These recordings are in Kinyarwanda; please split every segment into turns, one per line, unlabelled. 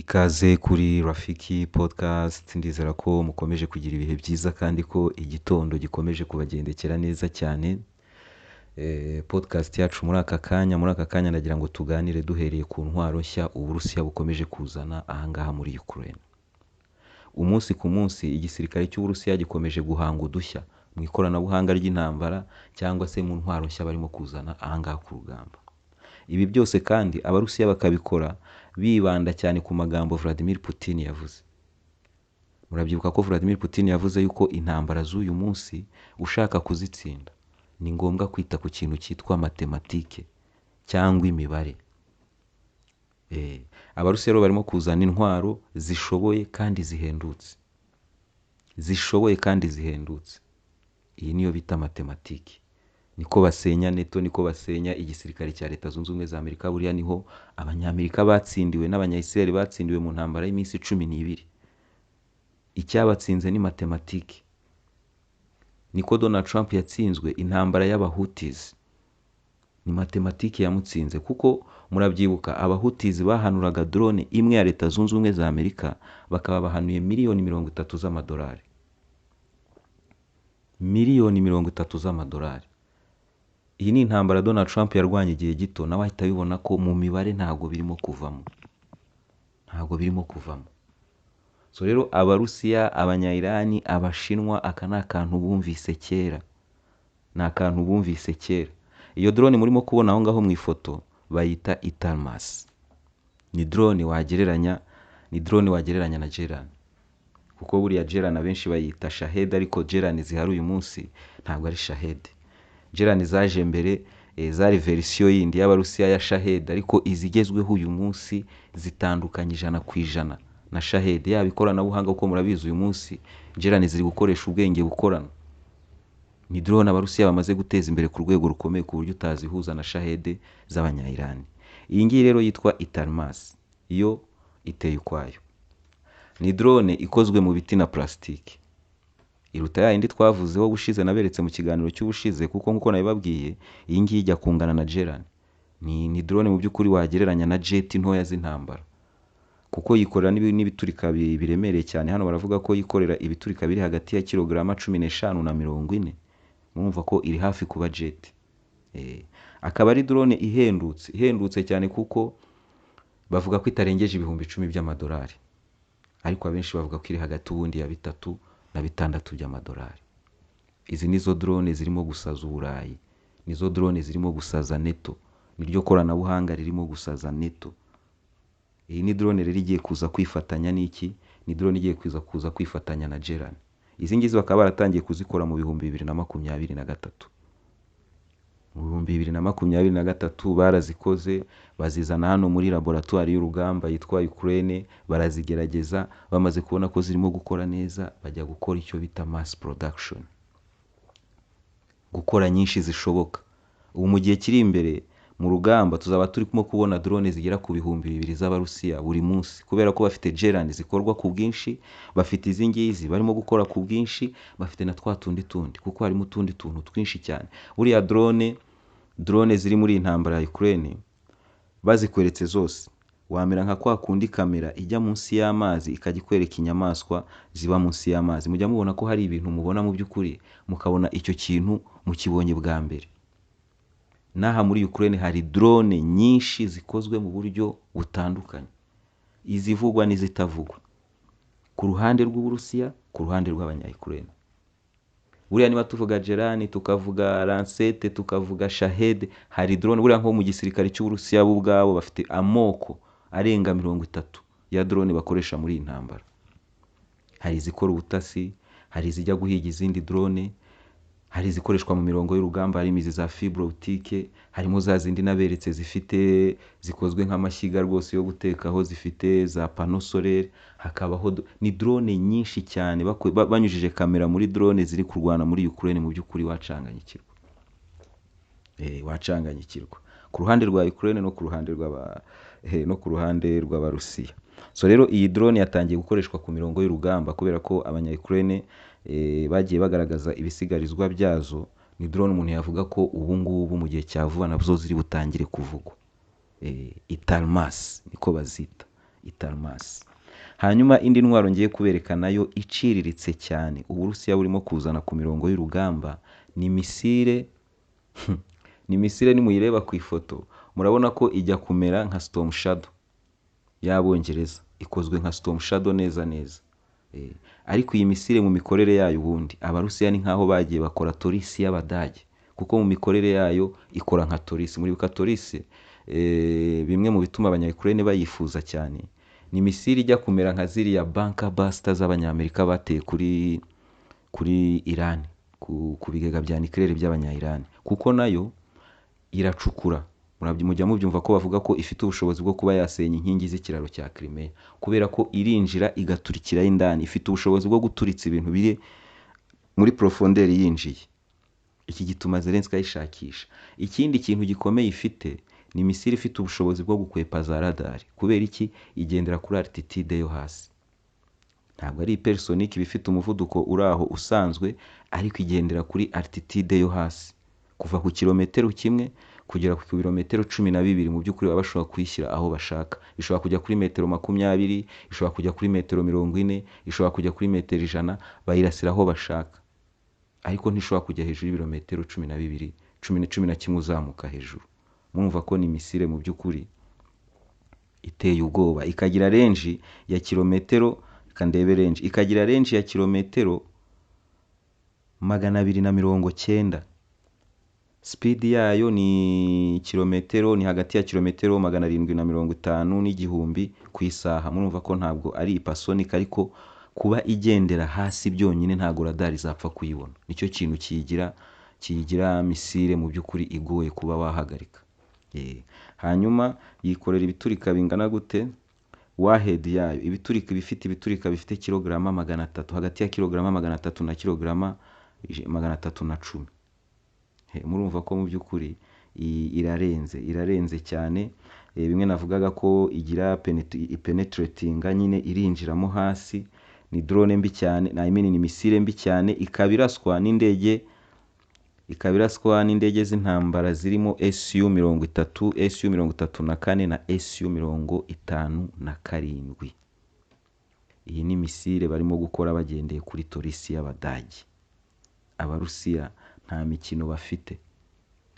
Ikaze kuri Rafiki Podcast, ndizera ko mukomeje kugira ibihe byiza kandi ko igitondo gikomeje kubagendekera neza cyane. Podcast yacu muri aka kanya ndagira ngo tuganire duhereye ku ntwaro nshya Uburusiya bukomeje kuzana ahangaha muri Ukraine. Umunsi ku munsi igisirikare cy'Uburusiya gikomeje guhanga udushya mu ikoranabuhanga ry'intambara cyangwa se mu ntwaro nshya barimo kuzana ahangaha ku rugamba. Ibi byose kandi Abarusiya bakabikora bibanda cyane ku magambo Vladimir Putin yavuze. Murabyibuka ko Vladimir Putin yavuze yuko intambara z'uyu munsi ushaka kuzitsinda ni ngombwa kwita ku kintu cyitwa matematike cyangwa imibare. Abarusiya rero barimo kuzana intwaro zishoboye kandi zihendutse, zishoboye kandi zihendutse. Iyi niyo bita matematike. Niko basenya NATO, niko basenya igisirikare cya Leta Zunze Ubumwe za Amerika. Buriya niho Abanyamerika batsindiwe n'Abanyayisiraheli batsindiwe mu ntambara y'iminsi 12. Icyabatsinze ni matematike. Niko Donald Trump yatsinzwe intambara y'Abahutizi, ni matematike yamutsinze, kuko murabyibuka Abahutizi bahanuraga drone imwe ya Leta Zunze Ubumwe za Amerika bakaba bahanuye miliyoni 30 z'amadolari, miliyoni 30 z'amadolari. Iyi ni intambara Donald Trump yarwanye igihe gito, nawe ahita abibona ko mu mibare ntabwo birimo kuvamo, ntabwo birimo kuvamo. So rero Abarusiya, Abanyayirani, Abashinwa, aka ni akantu bumvise kera, ni akantu bumvise kera. Iyo drone murimo kubona aho ngaho mu ifoto bayita Italmas. Ni drone wagereranya na Geran, kuko buriya Geran abenshi bayita Shahed, ariko Geran zihari uyu munsi ntabwo ari Shahed. Geran zaje mbere zari verisiyo yindi y'Abarusiya ya Shahed, ariko izigezweho uyu munsi zitandukanye 100% na Shahed, yaba ikoranabuhanga, kuko murabizi uyu munsi Geran ziri gukoresha ubwenge bukorano. Ni drone Abarusiya bamaze guteza imbere ku rwego rukomeye ku buryo utazihuza na Shahed z'Abanyayirani. Iyi ngiyi rero yitwa Italmas, yo iteye ukwayo. Ni drone ikozwe mu biti na plastique, iruta ya yindi twavuzeho ubushize, naberetse mu kiganiro cy'ubushize, kuko nk'uko nabibabwiye iyi ngiyi ijya kungana na Geran. Ni drone mu by'ukuri wagereranya na jet ntoya z'intambara, kuko yikorera n'ibiturika biremereye cyane. Hano baravuga ko yikorera ibiturika biri hagati ya kilograma 15 na 40. Murumva ko iri hafi kuba jet. Akaba ari drone ihendutse, ihendutse cyane, kuko bavuga ko itarengeje 10,000 by'amadolari, ariko abenshi bavuga ko iri hagati ubundi ya bitatu na bitandatu by'amadolari. Izi nizo drone zirimo gusaza Uburayi, nizo drone zirimo gusaza NATO, niryo koranabuhanga ririmo gusaza NATO. Iyi ni drone rero igiye kuza kwifatanya n'iki? Ni drone igiye kuza kwifatanya na Geran. Izi ngizi bakaba baratangiye kuzikora mu 2023. Mu 2023 barazikoze, bazizana hano muri laboratwari y'urugamba yitwa Ukraine, barazigerageza. Bamaze kubona ko zirimo gukora neza, bajya gukora icyo bita mass production, gukora nyinshi zishoboka. Ubu mu gihe kiri imbere mu rugamba tuzaba turimo kubona drone zigera ku 2000 z'Abarusiya buri munsi, kubera ko bafite Geran zikorwa ku bwinshi, bafite izi ngizi barimo gukora ku bwinshi, bafite na twa tundi tundi, kuko harimo utundi tuntu twinshi cyane. Buriya drone ziri muri iyi ntambara ya Ukraine bazikweretse zose wamera nka kwa kundi kamera ijya munsi y'amazi ikajya ikwereka inyamaswa ziba munsi y'amazi. Mujya mubona ko hari ibintu mubona mu by'ukuri mukabona icyo kintu mukibonye bwa mbere. N'aha muri Ukraine hari drone nyinshi zikozwe mu buryo butandukanye, izivugwa n'izitavugwa, ku ruhande rw'Uburusiya, ku ruhande rw'Abanya-Ukraine. Buriya niba tuvuga Gerani, tukavuga Lancet, tukavuga Shahed, hari drone buriya nko mu gisirikare cy'Uburusiya bo ubwabo bafite amoko arenga 30 ya drone bakoresha muri iyi ntambara. Hari izikora ubutasi, hari izijya guhiga izindi drone, hari izikoreshwa mu mirongo y'urugamba, harimo izi za fibre optique, harimo za zindi naberetse zifite zikozwe nk'amashyiga rwose yo gutekaho, zifite za panneau solaire, hakabaho ni drone nyinshi cyane. Banyujije kamera muri drone ziri kurwana muri Ukraine, mu by'ukuri wacanganyikirwa, wacanganyikirwa ku ruhande rwa Ukraine no ku ruhande rw'Abarusiya. So rero iyi drone yatangiye gukoreshwa ku mirongo y'urugamba kubera ko Abanya Ukraine bagiye bagaragaza ibisigarizwa byazo. Ni drone umuntu yavuga ko ubu ngubu mu gihe cya vuba nazo ziri butangire kuvugwa. Italmas niko bazita. Italmas. Hanyuma indi ntwaro ngiye kubereka nayo iciriritse cyane Uburusiya burimo kuzana ku mirongo y'urugamba ni misile. Ni misile nimuyireba ku ifoto murabona ko ijya kumera nka Storm Shadow y'Abongereza, ikozwe nka Storm Shadow neza neza. Ariko iyi misile mu mikorere yayo ubundi Abarusiya ni nkaho bagiye bakora Taurus y'Abadage, kuko mu mikorere yayo ikora nka Taurus. Muribuka Taurus, bimwe mu bituma Abanya-Ukraine bayifuza cyane ni misile ijya kumera nka ziriya bunker buster z'Abanyamerika bateye kuri Iran, ku bigega bya nucléaire by'Abanya-Iran, kuko nayo iracukura. Mujya mubyumva ko bavuga ko ifite ubushobozi bwo kuba yasenya inkingi z'ikiraro cya Crimea, kubera ko irinjira igaturikirayo indani, ifite ubushobozi bwo guturitsa ibintu biri muri profondeur yinjiye. Iki gituma Zelensky ayishakisha. Ikindi kintu gikomeye ifite ni misile ifite ubushobozi bwo gukwepa za radari. Kubera iki? Igendera kuri altitude yo hasi. Ntabwo ari hypersonic, iba ifite umuvuduko uri aho usanzwe, ariko igendera kuri altitude yo hasi, kuva ku kilometero 1 kugera ku birometero 12. Mu by'ukuri baba bashobora kuyishyira aho bashaka. Ishobora kujya kuri metero 20, ishobora kujya kuri metero 40, ishobora kujya kuri metero 100, bayirasira aho bashaka, ariko ntishobora kujya hejuru y'ibirometero 12, 11 uzamuka hejuru. Murumva ko ni misile mu by'ukuri iteye ubwoba. Ikagira range ya kilometero, reka ndebe range, ikagira range ya kilometero 290. Speed yayo ni kilometero, ni hagati ya kilometero 750 n'igihumbi ku isaha. Murumva ko ntabwo ari hypersonic, ariko kuba igendera hasi byonyine ntabwo radari zapfa kuyibona. Nicyo kintu kiyigira misile mu by'ukuri igoye kuba wahagarika. Hanyuma yikorera ibiturika bingana gute? Warhead yayo ibiturika, ibifite ibiturika bifite kilograma 300, hagati ya kilograma 300 na kilograma 310. Murumva ko mu by'ukuri irarenze cyane. Bimwe navugaga ko igira penetratinga nyine, irinjiramo hasi. Ni drone mbi cyane, I mean ni misile mbi cyane, ikaba iraswa n'indege z'intambara zirimo SU 30, SU 34 na SU 57. Iyi ni misile barimo gukora bagendeye kuri Taurus y'Abadage. Abarusiya nta mikino bafite.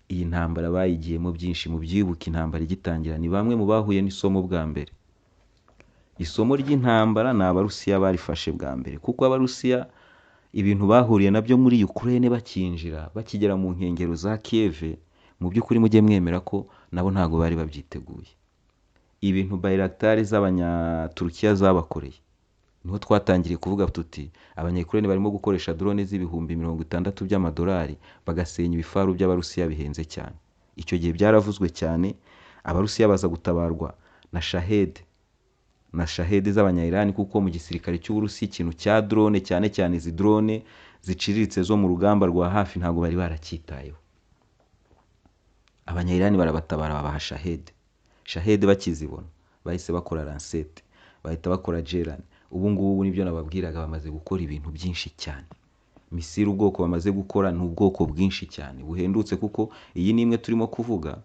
Iyi ntambara bayigiyemo byinshi. Mu byibuka intambara igitangira, ni bamwe mu bahuye n'isomo bwa mbere. Isomo ry'intambara ni Abarusiya barifashe bwa mbere, kuko Abarusiya ibintu bahuriye nabyo muri Ukraine bakinjira, bakigera mu nkengero za Kiev, mu by'ukuri mujye mwemera ko nabo ntabwo bari babyiteguye. Ibintu Bayraktar z'Abanyaturukiya zabakoreye, niho twatangiriye kuvuga tuti Abanya-Ukraine barimo gukoresha drone z'ibihumbi 60 by'amadolari bagasenya ibifaru by'Abarusiya bihenze cyane. Icyo gihe byaravuzwe cyane, Abarusiya baza gutabarwa na Shahed, na Shahed z'Abanya-Iran, kuko mu gisirikare cy'Uburusiya ikintu cya drone, cyane cyane izi drone ziciriritse zo mu rugamba rwa hafi, ntabwo bari baracyitayeho. Abanya-Iran barabatabara babaha Shahed. Shahed bakizibona bahise bakora Lancet, bahita bakora Geran. Ubu ngubu nibyo nababwiraga, bamaze gukora ibintu byinshi cyane. Misile ubwoko bamaze gukora ni ubwoko bwinshi cyane buhendutse, kuko iyi ni imwe turimo kuvuga,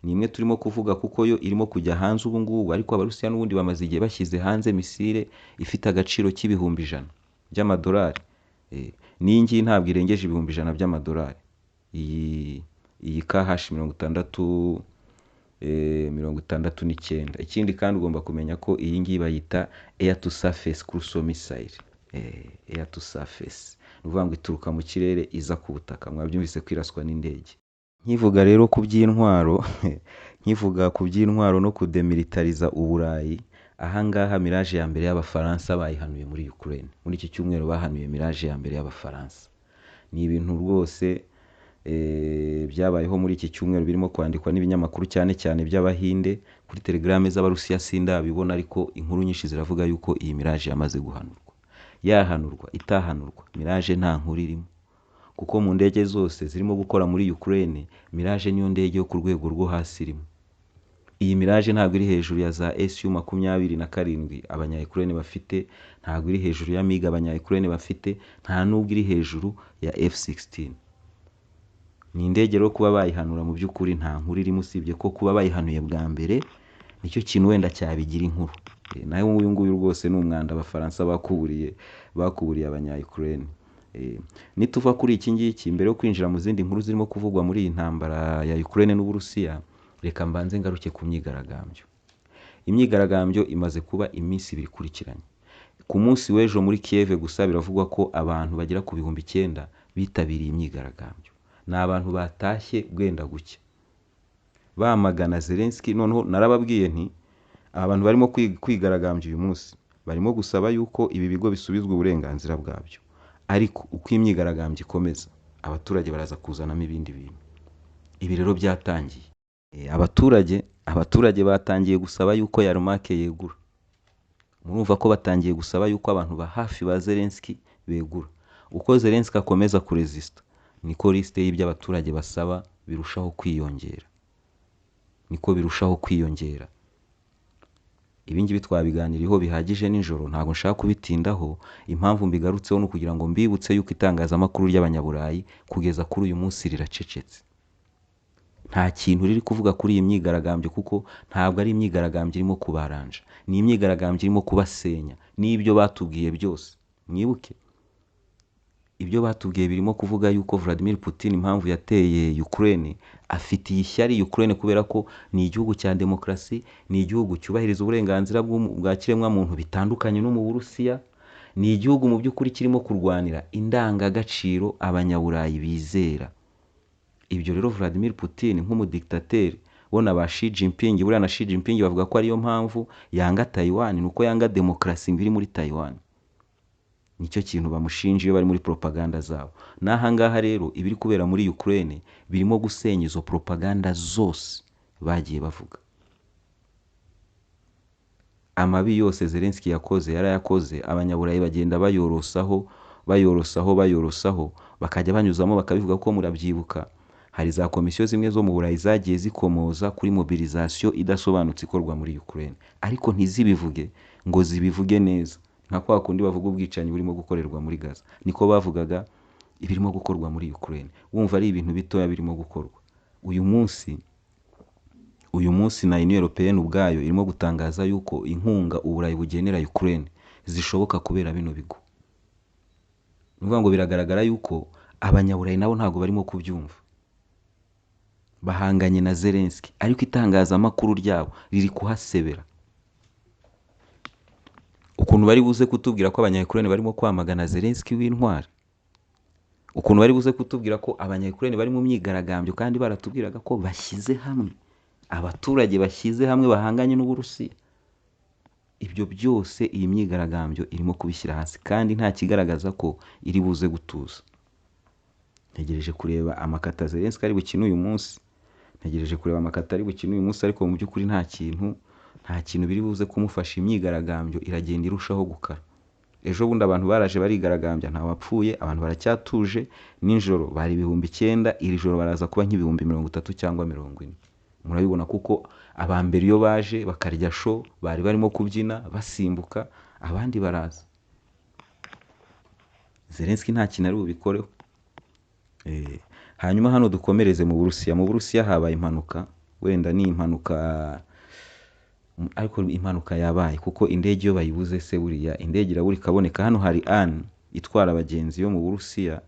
ni imwe turimo kuvuga kuko yo irimo kujya hanze ubu ngubu, ariko Abarusiya n'ubundi bamaze igihe bashyize hanze misile ifite agaciro k'ibihumbi 100 by'amadolari. N'iyi ngiyi ntabwo irengeje ibihumbi 100 by'amadolari. Iyi KH 60, 69. Ikindi kandi ugomba kumenya ko iyi ngiyi bayita air to surface cruise missile. Air to surface ni ukuvuga ngo ituruka mu kirere iza ku butaka. Mwabyumvise kwiraswa n'indege. Nkivuga rero ku by'intwaro, nkivuga ku by'intwaro no kudemilitariza Uburayi, ahangaha Mirage ya mbere y'Abafaransa bayihanuye muri Ukraine. Muri iki cyumweru bahanuye Mirage ya mbere y'Abafaransa. Ni ibintu rwose byabayeho muri iki cyumweru, birimo kwandikwa n'ibinyamakuru cyane cyane by'Abahinde. Kuri Telegram z'Abarusiya sindabibona, ariko inkuru nyinshi ziravuga yuko iyi Mirage yamaze guhanurwa. Yahanurwa itahanurwa, Mirage nta nkuru irimo, kuko mu ndege zose zirimo gukora muri Ukraine, Mirage niyo ndege yo ku rwego rwo hasi irimo. Iyi Mirage ntabwo iri hejuru ya za SU 27 Abanya-Ukraine bafite, ntabwo iri hejuru ya MiG Abanya-Ukraine bafite, nta nubwo iri hejuru ya F-16. Ni indege rero kuba bayihanura mu by'ukuri nta nkuru irimo, usibye ko kuba bayihanuye bwa mbere nicyo kintu wenda cyabigira inkuru. Nawe uyu nguyu rwose ni umwanda Abafaransa bakuburiye abanya-Ukraine. Nituva kuri iki ngiki, mbere yo kwinjira mu zindi nkuru zirimo kuvugwa muri iyi ntambara ya Ukraine n'Uburusiya, reka mbanze ngaruke ku myigaragambyo. Imyigaragambyo imaze kuba iminsi ibiri ikurikiranye. Ku munsi w'ejo muri Kiev gusa biravugwa ko abantu bagera ku 9000 bitabiriye imyigaragambyo. Ni abantu batashye bwenda gucya bamagana Zelensky. Noneho narababwiye nti aba bantu barimo kwigaragambya uyu munsi barimo gusaba yuko ibi bigo bisubizwa uburenganzira bwabyo, ariko uko imyigaragambyo ikomeza abaturage baraza kuzanamo ibindi bintu. Ibi rero byatangiye. Abaturage batangiye gusaba yuko Yermak yegura. Murumva ko batangiye gusaba yuko abantu ba hafi ba Zelensky begura. Uko Zelensky akomeza kurezisita niko liste y'ibyo abaturage basaba birushaho kwiyongera, niko birushaho kwiyongera. Ibi ngibi twabiganiriyeho bihagije nijoro, ntabwo nshaka kubitindaho. Impamvu mbigarutseho ni ukugira ngo mbibutse yuko itangazamakuru ry'Abanyaburayi kugeza kuri uyu munsi riracecetse. Nta kintu riri kuvuga kuri iyi myigaragambyo, kuko ntabwo ari imyigaragambyo irimo kubaranja, ni imyigaragambyo irimo kubasenya n'ibyo batubwiye byose. Mwibuke ibyo batubwiye birimo kuvuga yuko Vladimir Putin impamvu yateye Ukraine, afitiye ishyari Ukraine kubera ko ni igihugu cya demokarasi, ni igihugu cyubahiriza uburenganzira bwa kiremwamuntu bitandukanye no mu Burusiya, ni igihugu mu by'ukuri kirimo kurwanira indangagaciro Abanyaburayi bizera. Ibyo rero Vladimir Putin nk'umudiktateri, bo na ba Xi Jinping, buriya na Xi Jinping bavuga ko ariyo mpamvu yanga Taiwan, ni uko yanga demokarasi ngo iri muri Taiwan. Nicyo kintu bamushinja iyo bari muri propaganda zabo. N'aha ngaha rero ibiri kubera muri Ukraine birimo gusenya izo propaganda zose bagiye bavuga. Amabi yose Zelensky yakoze yarayakoze, Abanyaburayi bagenda bayorosaho, bayorosaho, bayorosaho, bakajya banyuzamo bakabivuga ko murabyibuka. Hari za komisiyo zimwe zo mu Burayi zagiye zikomoza kuri mobilisation idasobanutse ikorwa muri Ukraine, ariko ntizibivuge ngo zibivuge neza, nka kwa kundi bavuga ubwicanyi burimo gukorerwa muri Gaza, niko bavugaga ibirimo gukorwa muri Ukraine. Wumva ari ibintu bitoya birimo gukorwa. Uyu munsi na Union Européenne ubwayo irimo gutangaza yuko inkunga Uburayi bugenera Ukraine zishoboka kubera bino bigo. Ni ukuvuga ngo biragaragara yuko Abanyaburayi nabo ntabwo barimo kubyumva, bahanganye na Zelensky, ariko itangazamakuru ryabo riri kuhasebera. Ukuntu bari buze kutubwira ko Abanya-Ukraine barimo kwamagana Zelensky w'intwari, ukuntu bari buze kutubwira ko Abanya-Ukraine bari mu myigaragambyo kandi baratubwiraga ko bashyize hamwe, abaturage bashyize hamwe bahanganye n'Uburusiya. Ibyo byose iyi myigaragambyo irimo kubishyira hasi, kandi nta kigaragaza ko iri buze gutuza. Ntegereje kureba amakata Zelensky ari bukine uyu munsi, ntegereje kureba amakata ari bukine uyu munsi, ariko mu by'ukuri nta kintu biri buze kumufasha. Imyigaragambyo iragenda irushaho gukara. Ejo bundi abantu baraje barigaragambya, nta wapfuye, abantu baracyatuje. Nijoro bari 9000, iri joro baraza kuba nk'ibihumbi 30 cyangwa 40. Murabibona kuko abambere iyo baje bakarya show bari barimo kubyina basimbuka, abandi baraza. Zelensky nta kintu ari bubikoreho. Hanyuma hano dukomereze mu Burusiya. Mu Burusiya habaye impanuka, wenda ni impanuka ariko impanuka yabaye kuko indege iyo bayibuze se buriya indege irabura ikaboneka. Hano hari An itwara abagenzi yo mu Burusiya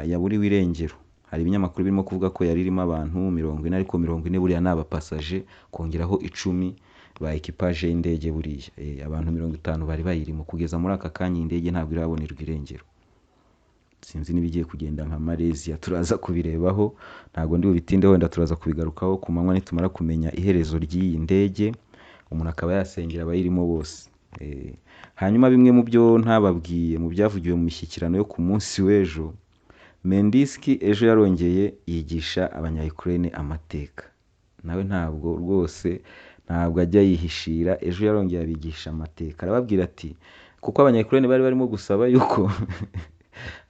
yaburiwe irengero. Hari ibinyamakuru birimo kuvuga ko yari irimo abantu 40, ariko 40 buriya ni abapasaje, kongeraho 10 ba equipage y'indege buriya. Abantu 50 bari bayirimo. Kugeza muri aka kanya indege ntabwo irabonerwa irengero. Sinzi niba igiye kugenda nka Malaysia, turaza kubirebaho, ntabwo ndi bubitinde, wenda turaza kubigarukaho ku manywa nitumara kumenya iherezo ry'iyi ndege, umuntu akaba yasengera abayirimo bose. Hanyuma bimwe mu byo ntababwiye mu byavugiwe mu mishyikirano yo ku munsi w'ejo, Medinsky ejo yarongeye yigisha abanya-Ukraine amateka. Nawe ntabwo rwose ntabwo ajya yihishira, ejo yarongeye abigisha amateka. Arababwira ati kuko abanya-Ukraine bari barimo gusaba yuko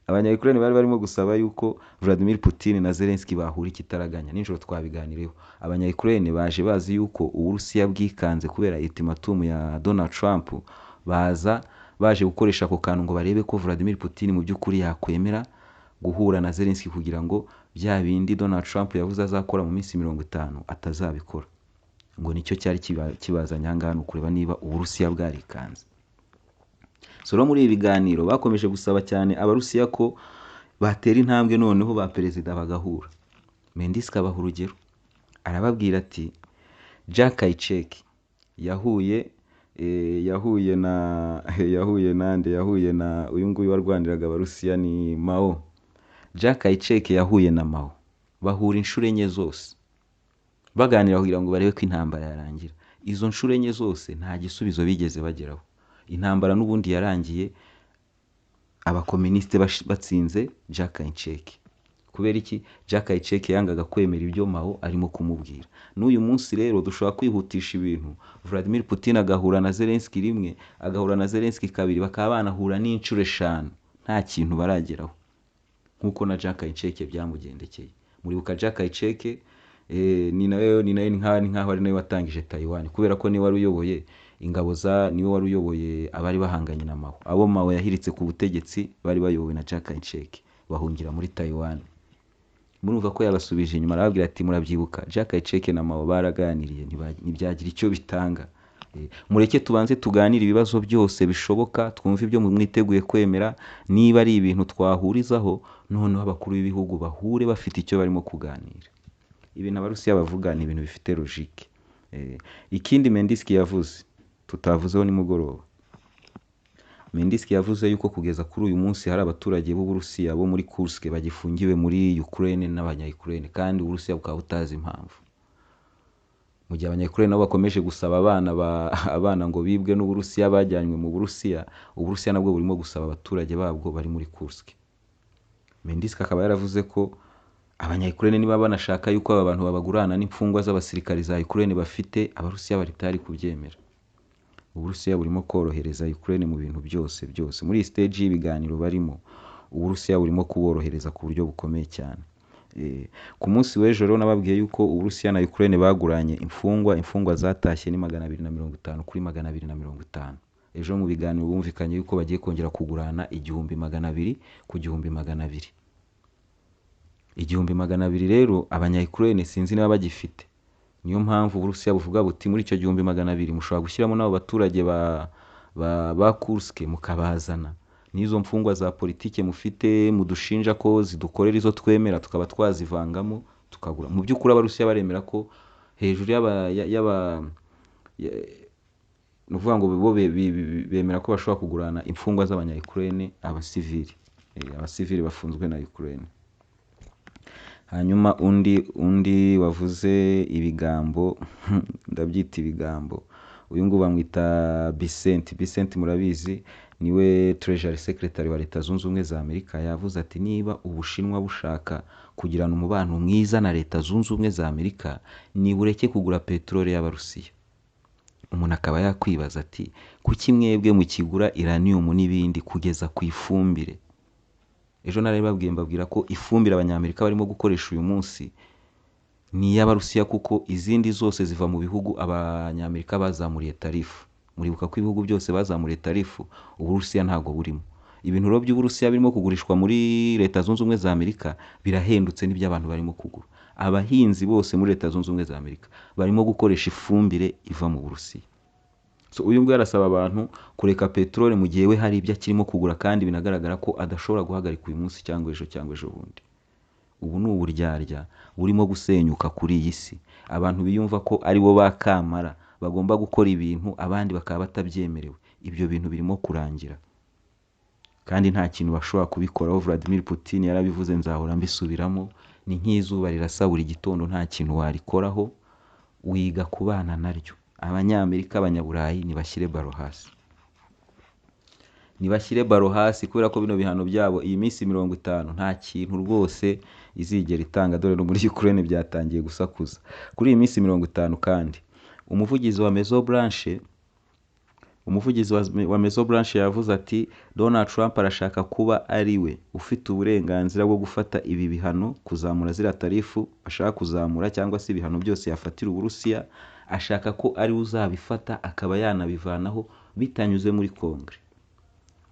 Abanya-Ukraine bari barimo gusaba yuko Vladimir Putin na Zelensky bahura ikitaraganya. Nijoro twabiganireho. Abanya-Ukraine baje bazi yuko Uburusiya bwikanze kubera ultimatum ya Donald Trump, baza baje gukoresha ako kantu ngo barebe ko Vladimir Putin mu by'ukuri yakwemera guhura na Zelensky kugira ngo bya bindi Donald Trump yavuze azakora mu minsi 50 atazabikora. Ngo nicyo cyari kibazanye aha ngaha, ni ukureba niba Uburusiya bwarikanze. So rero muri ibi biganiro bakomeje gusaba cyane Abarusiya ko batera intambwe, noneho ba perezida bagahura. Medinsky abaha urugero, arababwira ati Jack Kayicek yahuye yahuye na yahuye nande, yahuye na uyu nguyu warwaniraga Abarusiya ni Mao. Jack Kayicek yahuye na Mao, bahura inshuro enye zose baganira kugira ngo barebe ko intambara yarangira. Izo nshuro enye zose nta gisubizo bigeze bageraho. Intambara n'ubundi yarangiye abakominisite batsinze Jack Kayicek. Kubera iki? Jack Kayicek yangaga kwemera ibyo Mao arimo kumubwira. N'uyu munsi rero dushobora kwihutisha ibintu, Vladimir Putin agahura na Zelensky rimwe, agahura na Zelensky kabiri, bakaba banahura n'inshuro 5 nta kintu barageraho, nk'uko na Jack Kayicek byamugendekeye. Muribuka Jack Kayicek, ni nawe ni nkaho ari nawe watangije Taiwan, kubera ko niwe wari uyoboye ingabo za, niwe wari uyoboye abari bahanganye na Mao. Abo Mao yahiritse ku butegetsi bari bayobowe na Jack Kayicek, bahungira muri Taiwan. Murumva ko yabasubije inyuma, arababwira ati murabyibuka Jack Kayicek na Mao baraganiriye ntibyagira icyo bitanga. Mureke tubanze tuganire ibibazo byose bishoboka, twumve ibyo mwiteguye kwemera, niba ari ibintu twahurizaho, noneho abakuru b'ibihugu bahure bafite icyo barimo kuganira. Ibintu Abarusiya bavuga ni ibintu bifite logique. Ikindi Medinsky yavuze tutavuzeho nimugoroba, Medinsky yavuze yuko kugeza kuri uyu munsi hari abaturage b'Uburusiya bo muri Kursk bagifungiwe muri Ukraine n'abanya-Ukraine, kandi Uburusiya bukaba butazi impamvu. Mu gihe abanya-Ukraine nabo bakomeje gusaba abana ngo bibwe n'Uburusiya bajyanywe mu Burusiya, Uburusiya nabwo burimo gusaba abaturage babwo bari muri Kursk. Medinsky akaba yaravuze ko abanya-Ukraine niba banashaka yuko aba bantu babagurana n'imfungwa z'abasirikari za Ukraine bafite, Abarusiya bari tayari kubyemera. Uburusiya burimo korohereza Ukraine mu bintu byose byose. Muri iyi stage y'ibiganiro barimo, Uburusiya burimo kuborohereza ku buryo bukomeye cyane. Ku munsi w'ejo rero nababwiye yuko Uburusiya na Ukraine baguranye imfungwa, imfungwa zatashye ni 250 kuri 250. Ejo mu biganiro bumvikanye yuko bagiye kongera kugurana 1200 ku 1200. 1200 rero abanya-Ukraine sinzi niba bagifite. Niyo mpamvu Uburusiya buvuga buti muri icyo 1200 mushobora gushyiramo n'abo baturage ba Kursk mukabazana, n'izo mfungwa za politike mufite mudushinja ko zidukorera izo twemera tukaba twazivangamo tukagura. Mu by'ukuri Abarusiya baremera ko hejuru y'aba ni ukuvuga ngo bo bemera ko bashobora kugurana imfungwa z'abanya-Ukraine abasivili, abasivili bafunzwe na Ukraine. Hanyuma undi wavuze ibigambo ndabyita ibigambo, uyu nguyu bamwita Bessent. Bessent murabizi niwe Treasury Secretary wa Leta Zunze Ubumwe za Amerika. Yavuze ati niba Ubushinwa bushaka kugirana umubano mwiza na Leta Zunze Ubumwe za Amerika, nibureke kugura peteroli y'Abarusiya. Umuntu akaba yakwibaza ati kuki mwebwe mukigura uranium n'ibindi kugeza ku ifumbire? Ejo nari babwiye mbabwira ko ifumbire Abanyamerika barimo gukoresha uyu munsi ni iy'Abarusiya, kuko izindi zose ziva mu bihugu Abanyamerika bazamuriye tarifu. Muribuka ko ibihugu byose bazamuriye tarifu, Uburusiya ntabwo burimo. Ibintu rero by'Uburusiya birimo kugurishwa muri Leta Zunze Ubumwe za Amerika birahendutse n'ibyo abantu barimo kugura. Abahinzi bose muri Leta Zunze Ubumwe za Amerika barimo gukoresha ifumbire iva mu Burusiya. So uyu nguyu arasaba abantu kureka peteroli mu gihe we hari ibyo akirimo kugura, kandi binagaragara ko adashobora guhagarika uyu munsi cyangwa ejo cyangwa ejo bundi. Ubu ni uburyarya burimo gusenyuka kuri iyi si. Abantu biyumva ko ari bo ba kamara bagomba gukora ibintu abandi bakaba batabyemerewe. Ibyo bintu birimo kurangira kandi nta kintu bashobora kubikoraho. Vladimir Putin yarabivuze, nzahora mbisubiramo, ni nk'izuba rirasa buri gitondo, nta kintu warikoraho, wiga kubana naryo. Abanyamerika, Abanyaburayi nibashyire baro hasi, nibashyire baro hasi, kubera ko bino bihano byabo iyi minsi 50 nta kintu rwose izigera itanga. Dore no muri Ukraine byatangiye gusakuza kuri iyi minsi 50. Kandi umuvugizi wa Maison Blanche, umuvugizi wa Maison Blanche yavuze ati Donald Trump arashaka kuba ari we ufite uburenganzira bwo gufata ibi bihano, kuzamura ziriya tarifu ashaka kuzamura, cyangwa se ibihano byose yafatira Uburusiya, ashaka ko ari we uzabifata akaba yanabivanaho bitanyuze muri Kongere.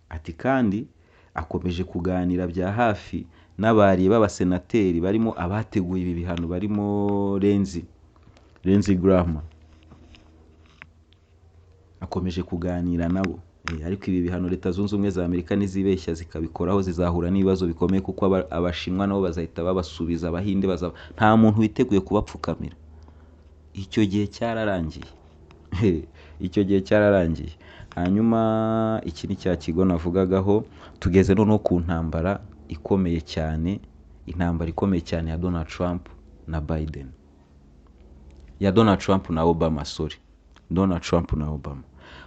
Ati kandi akomeje kuganira bya hafi n'abari b'abasenateri barimo abateguye ibi bihano, barimo Lindsey Graham. Akomeje kuganira nabo. Ariko ibi bihano Leta Zunze Ubumwe za Amerika nizibeshya zikabikoraho zizahura n'ibibazo bikomeye, kuko Abashinwa nabo bazahita babasubiza, Abahinde bazaba, nta muntu witeguye kubapfukamira. Icyo gihe cyararangiye, icyo gihe cyararangiye. Hanyuma iki ni cya kigo navugagaho. Tugeze noneho ku ntambara ikomeye cyane, intambara ikomeye cyane ya Donald Trump na Biden, ya Donald Trump na Obama, sorry, Donald Trump na Obama.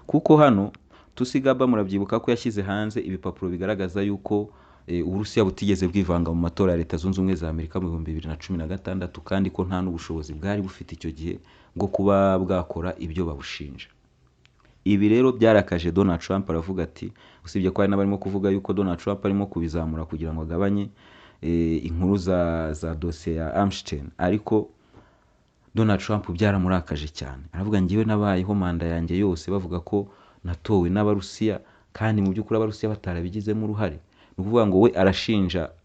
Kuko hano Tulsi Gabbard murabyibuka ko yashyize hanze ibipapuro bigaragaza yuko Uburusiya butigeze bwivanga mu matora ya Leta Zunze Ubumwe za Amerika mu 2016, kandi ko nta n'ubushobozi bwari bufite icyo gihe bwo kuba bwakora ibyo babushinja. Ibi rero byarakaje Donald Trump, aravuga ati, usibye ko hari n'abarimo kuvuga yuko Donald Trump arimo kubizamura kugira ngo agabanye inkuru za dosiye ya Epstein, ariko Donald Trump byaramurakaje cyane. Aravuga, ngewe nabayeho manda yanjye yose bavuga ko natowe n'Abarusiya, kandi mu by'ukuri Abarusiya batarabigizemo uruhare. Ni ukuvuga ngo we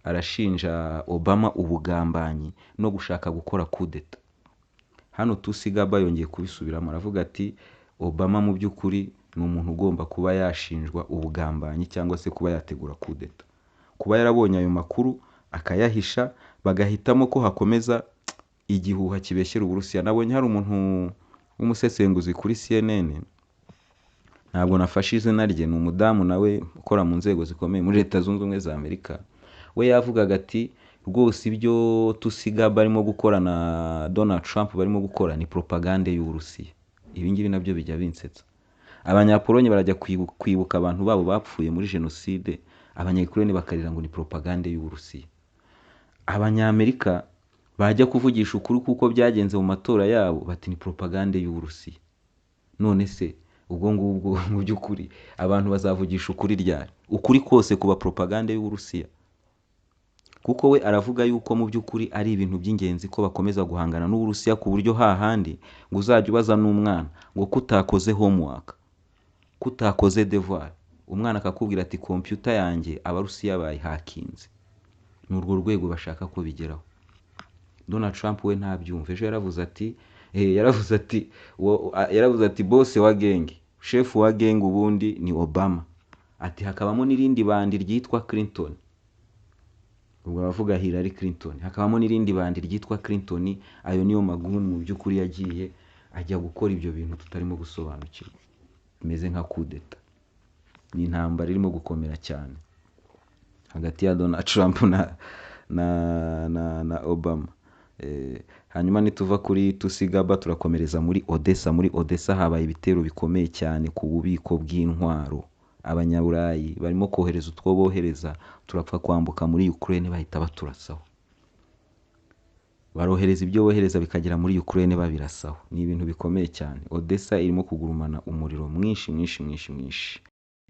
arashinja Obama ubugambanyi no gushaka gukora kudeta. Hano Tulsi Gabbard yongeye kubisubiramo, aravuga ati Obama mu by'ukuri ni umuntu ugomba kuba yashinjwa ubugambanyi cyangwa se kuba yategura kudeta, kuba yarabonye ayo makuru akayahisha, bagahitamo ko hakomeza igihuha kibeshyera Uburusiya. Nabonye hari umuntu w'umusesenguzi kuri CNN, ntabwo nafashe izina rye, ni umudamu nawe ukora mu nzego zikomeye muri Leta Zunze Ubumwe za Amerika. We yavugaga ati rwose ibyo Tulsi Gabbard barimo gukora na Donald Trump barimo gukora ni propagande y'Uburusiya. Ibi ngibi nabyo bijya binsetsa. Abanyapolonye barajya kwibuka abantu babo bapfuye muri jenoside, Abanyayukurene bakarira ngo ni propagande y'Uburusiya. Abanyamerika bajya kuvugisha ukuri kuko byagenze mu matora yabo, bati ni propagande y'Uburusiya. None se ubwo ngubwo mu by'ukuri abantu bazavugisha ukuri ryari? Ukuri kose kuba propagande y'Uburusiya? Kuko we aravuga yuko mu by'ukuri ari ibintu by'ingenzi ko bakomeza guhangana n'Uburusiya, ku buryo hahandi ngo uzajya ubaza n'umwana ngo kutakoze homework, kutakoze devoir, umwana akakubwira ati computer yanjye Abarusiya bayihakinze. Ni urwo rwego bashaka ko bigeraho. Donald Trump we ntabyumva. Ejo yaravuze ati yaravuze ati boss wa gang, chef wa gang ubundi ni Obama, ati hakabamo n'irindi bandi ryitwa Clinton. Ubwo abavuga Hillary Clinton, hakabamo n'irindi bandi ryitwa Clinton. Ayo niyo maguni mu by'ukuri yagiye ajya gukora ibyo bintu tutarimo gusobanukirwa, bimeze nka kudeta. Ni intambara irimo gukomera cyane hagati ya Donald Trump na Obama. Hanyuma nituva kuri Tulsi Gabbard turakomereza muri Odessa. Muri Odessa habaye ibitero bikomeye cyane ku bubiko bw'intwaro. Abanyaburayi barimo kohereza utwo bohereza, turapfa kwambuka muri Ukraine bahita baturasaho. Barohereza ibyo bohereza bikagera muri Ukraine babirasaho. Ni ibintu bikomeye cyane. Odessa irimo kugurumana umuriro mwinshi mwinshi mwinshi mwinshi.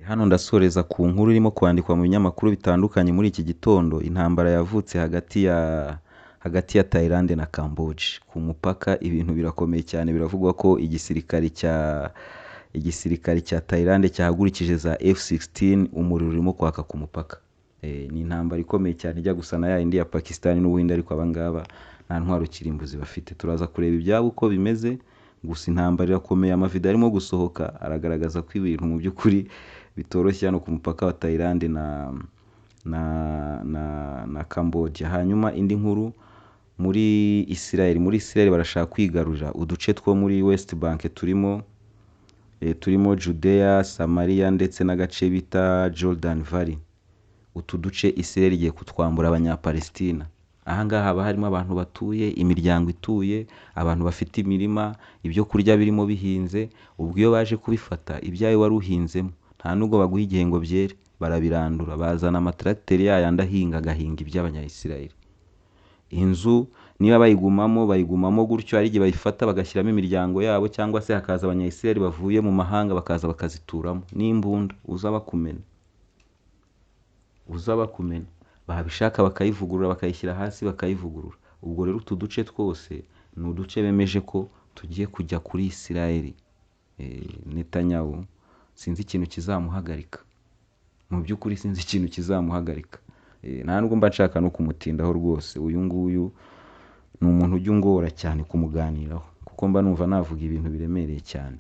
Hano ndasoreza ku nkuru irimo kwandikwa mu binyamakuru bitandukanye muri iki gitondo. Intambara yavutse hagati ya Thailand na Cambodia ku mupaka. Ibintu birakomeye cyane. Biravugwa ko igisirikare cya Thailand cyahagurikije za F-16, umuriro urimo kwaka ku mupaka. Ni intambara ikomeye cyane ijya gusa na ya yindi ya Pakistan n'Ubuhinde, ariko abangaba nta ntwaro kirimbuzi bafite. Turaza kureba ibyabo uko bimeze. Gusa intambara irakomeye, amavideo arimo gusohoka aragaragaza ko ibintu mu by'ukuri bitoroshye hano ku mupaka wa Thailand na Cambodia. Hanyuma indi nkuru muri Israel, muri Israel barashaka kwigarurira uduce two muri West Bank turimo Judea, Samaria ndetse n'agace bita Jordan Valley. Utu duce Israel igiye kutwambura Abanyapalestina. Aha ngaha haba harimo abantu batuye, imiryango ituye, abantu bafite imirima, ibyo kurya birimo bihinze. Ubwo iyo baje kubifata ibyawe wari uhinzemo, nta nubwo baguha igihe ngo byere, barabirandura, bazana amatracteri yayandi ahinga, agahinga iby'Abanyayisiraheli. Inzu niba bayigumamo, bayigumamo gutyo, ari igihe bayifata bagashyiramo imiryango yabo, cyangwa se hakaza Abanyayisiraheli bavuye mu mahanga bakaza bakazituramo. N'imbunda uza bakumena, uza bakumena, babishaka bakayivugurura, bakayishyira hasi bakayivugurura. Ubwo rero utu duce twose ni uduce bemeje ko tugiye kujya kuri Isiraheli. Netanyahu sinzi ikintu kizamuhagarika, mu by'ukuri sinzi ikintu kizamuhagarika. Nta nubwo mba nshaka no kumutindaho rwose. Uyu nguyu ni umuntu ujya ungora cyane kumuganiraho, kuko mba numva navuga ibintu biremereye cyane.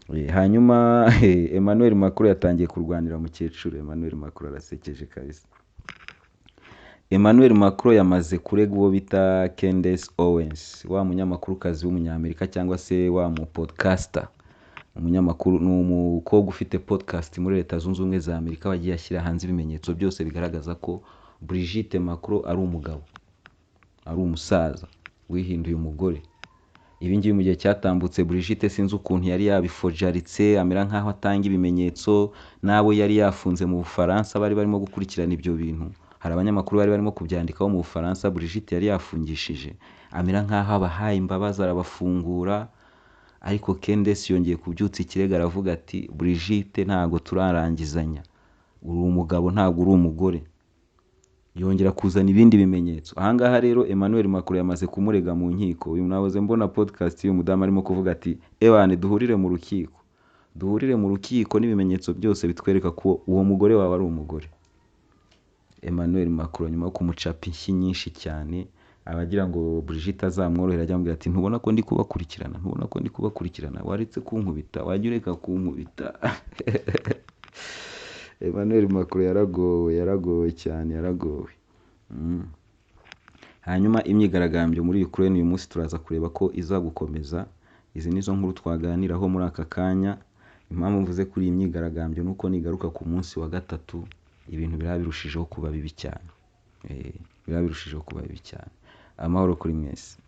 Hanyuma Emmanuel Macron yatangiye kurwanira mukecuru. Emmanuel Macron arasekeje kabisa. Emmanuel Macron yamaze kurega uwo bita Candace Owens, wa munyamakurukazi w'umunyamerika cyangwa se wa mu podcaster. Umunyamakuru ni umukobwa ufite podcast muri Leta Zunze Ubumwe za Amerika, wagiye ashyira hanze ibimenyetso byose bigaragaza ko Brigitte Macron ari umugabo, ari umusaza wihinduye umugore. Ibi ngibi mu gihe cyatambutse Brigitte sinzi ukuntu yari yabifojaritse, amera nk'aho atanga ibimenyetso n'abo yari yafunze mu Bufaransa bari barimo gukurikirana ibyo bintu. Hari abanyamakuru bari barimo kubyandikaho mu Bufaransa Brigitte yari yafungishije, amera nk'aho abahaye imbabazi arabafungura. Ariko Candace yongeye kubyutsa ikirego aravuga ati Brigitte ntabwo turarangizanya, uri umugabo ntabwo uri umugore. Yongera kuzana ibindi bimenyetso. Ahangaha rero Emmanuel Macron yamaze kumurega mu nkiko. Uyu nahoze mbona podcast y'uyu mudamu arimo kuvuga ati ebane duhurire mu rukiko, duhurire mu rukiko n'ibimenyetso byose bitwereka ko uwo mugore wawe ari umugore. Emmanuel Macron nyuma yo kumucapa inshyi nyinshi cyane, abagira ngo Brigitte azamworohere ajya amubwira ati ntubona ko ndi kubakurikirana, ntubona ko ndi kubakurikirana, waretse kunkubita, wajya ureka kunkubita. Emmanuel Macron yaragowe, yaragowe cyane, yaragowe. Hanyuma imyigaragambyo muri Ukraine uyu munsi turaza kureba ko iza gukomeza. Izi nizo nkuru twaganiraho muri aka kanya. Impamvu mvuze kuri iyi myigaragambyo nuko nigaruka ku munsi wa gatatu ibintu biraba birushijeho kuba bibi cyane. Biraba birushijeho kuba bibi cyane. Amahoro kuri mwese.